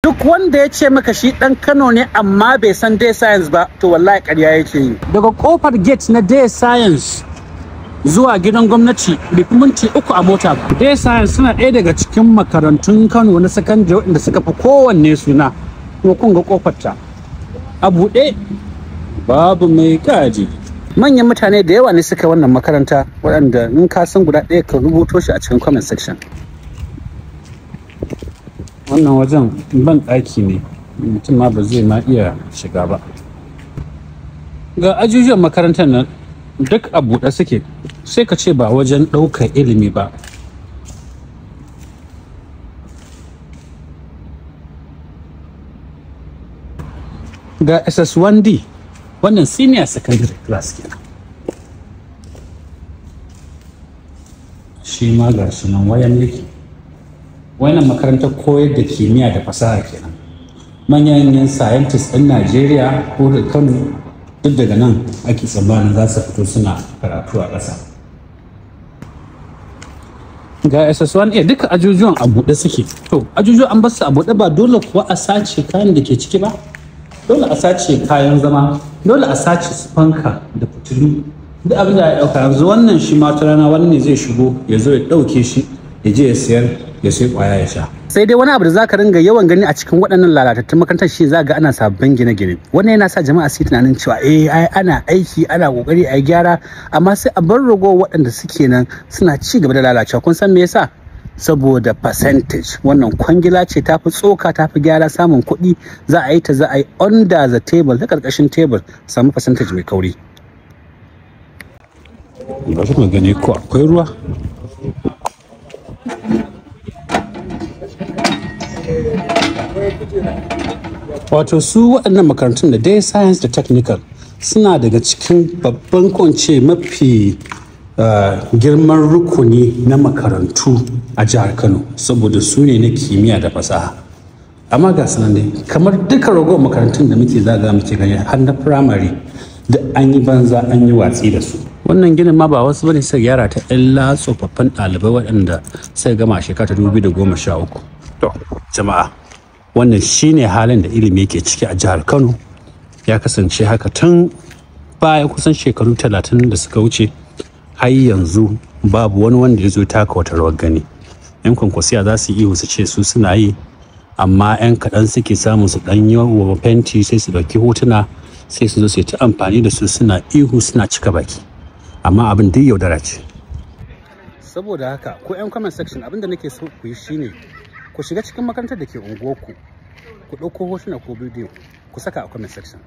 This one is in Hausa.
Duk wanda ya ce maka shi dan Kano ne amma bai san Day Science ba, to wallahi ƙarya yake yi. Daga kofar gate na Day Science zuwa gidan gwamnati bai fi minti 3 a mota ba. Day Science suna ɗaya daga cikin makarantun Kano na sakandare waɗanda suka fi kowanne suna. Kuma kun ga kofar ta a buɗe, babu mai gadi. Manyan mutane da yawa ne suka wannan makaranta, waɗanda in ka san guda ɗaya ka rubuto shi a cikin comment section. Wannan wajen ban ɗaki ne, mutum ma ba zai ma iya shiga ba. Ga ajujuwan makarantar nan duk a buɗe suke, sai ka ce ba wajen ɗaukar ilimi ba. Ga SS1D, wannan senior secondary class kenan. Shi ma ga shi nan wayan yake. Wannan makarantar koyar da kimiyya da fasaha kenan. Manyan scientists ɗin Najeriya ko da Kano duk daga nan ake tsammanin za su fito suna karatu a ƙasa. Ga SS1A duka ajujuwan a buɗe suke. To, ajujuwan an bar su a buɗe, ba dole kuwa a sace kayan da ke ciki ba. Dole a sace kayan zama, dole a sace su fanka da fitilu. Duk abin da ya ɗauka yanzu wannan shi ma ta rana wani ne zai shigo ya zo ya ɗauke shi ya je ya sayar, ya sai kwaya ya sha. Sai dai wani abu da zaka ringa yawan gani a cikin waɗannan lalatattun makarantar shi za ga ana sabbin gine-gine. Wannan yana sa jama'a su yi tunanin cewa ai ana aiki, ana kokari a gyara, amma sai a bar rago waɗanda suke nan suna ci gaba da lalacewa. Kun san me yasa? Saboda percentage. Wannan kwangila ce tafi tsoka, tafi gyara samun kuɗi, za a yi ta, za a yi under the table, ta ƙarƙashin table, samu percentage mai kauri. Bari mu gani ko akwai ruwa. Wato su waɗannan makarantun da Day Science da Technical suna daga cikin babban kwance mafi girman rukuni na makarantu a jihar Kano, saboda su ne na kimiyya da fasaha. Amma ga sanan dai kamar duka ragowar makarantun da muke zaga muke gani har na firamare da an yi banza an yi watsi da su. Wannan ginin ma ba wasu bane suka gyara ta illa tsofaffin ɗalibai waɗanda suka gama a shekara ta 2013. To jama'a, wannan shine halin da ilimi yake ciki a jihar Kano. Ya kasance haka tun baya kusan shekaru 30 da suka wuce, har yanzu babu wani wanda ya zo taka wata rawar gani. Yan kwankwasiya za su yi su ce su suna yi, amma yan kaɗan suke samun su ɗan yi wa fenti, sai su ɗauki hotuna, sai su zo su yi ta amfani da su suna ihu suna cika baki, amma abin duk yaudara ce. Saboda haka ko yan comment section, abin da nake so ku yi shine ku shiga cikin makarantar da ke unguwarku, ku ɗauko hotuna ko bidiyo ku saka a comment section.